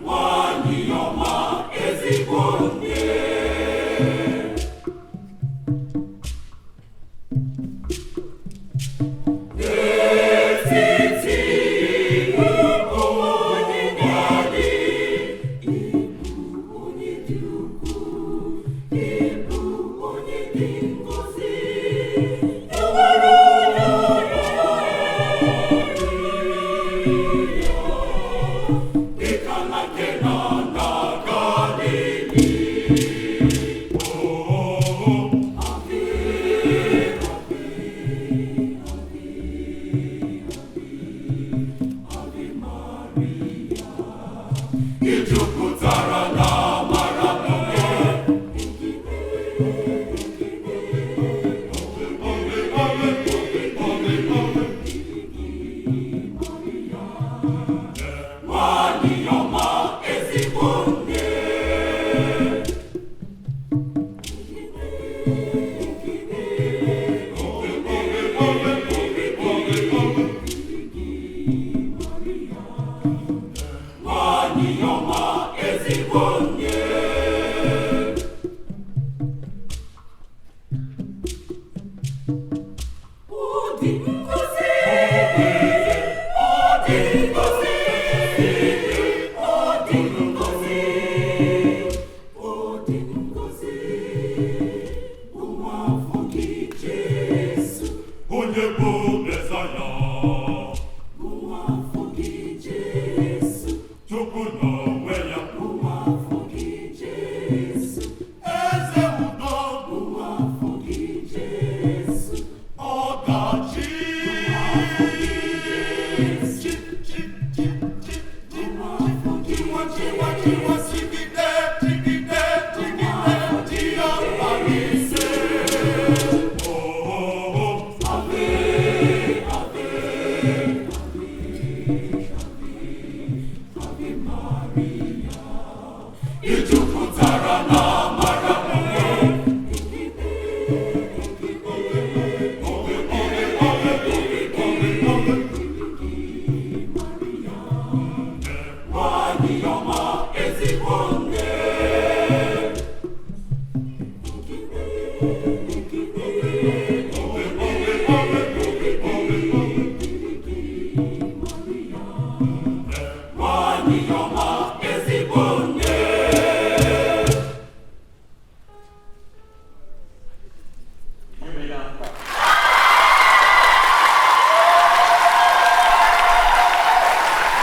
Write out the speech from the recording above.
Nwanyị ọma, ezigbo nne. N'etiti ụmụ nwanyị, ịbụ onye dị ukwuu, ịbụ onye dị ngọzi. Enwere onye oriri ya, dịka na Kena na Galili. Oh, Ave, Ave, Ave Maria. Ị jupụtara na amara nne. Ave, Ave, Ave, Ave. Nwanyị ọma, ezigbo nne. Nwanyị ọma, ezigbo nne. Ọ dị ngọzi, ọ dị ngọzi, ọ dị ngọzi, ọ dị ngọzi, ụmụ afọ gị Jesu. Onye bụ Mesaya? Ụmụ afọ gị Jesu. Chukwu n'onwe ya. Ụmụ afọ gị Jesu. Eze udo. Ụmụ afọ gị Jesu. Ọdachi. Chi chi chi chi chi. Chiwa chiwa chiwa chigide chigide chigide chi ya Arise. Oh, oh, oh. Ave, Ave, Ave, Ave Maria. Ị jupụtara na amara nne. Ove, ove, ove, ove, ove. Nwanyị ọma, ezigbo nne. Ekele, ekele.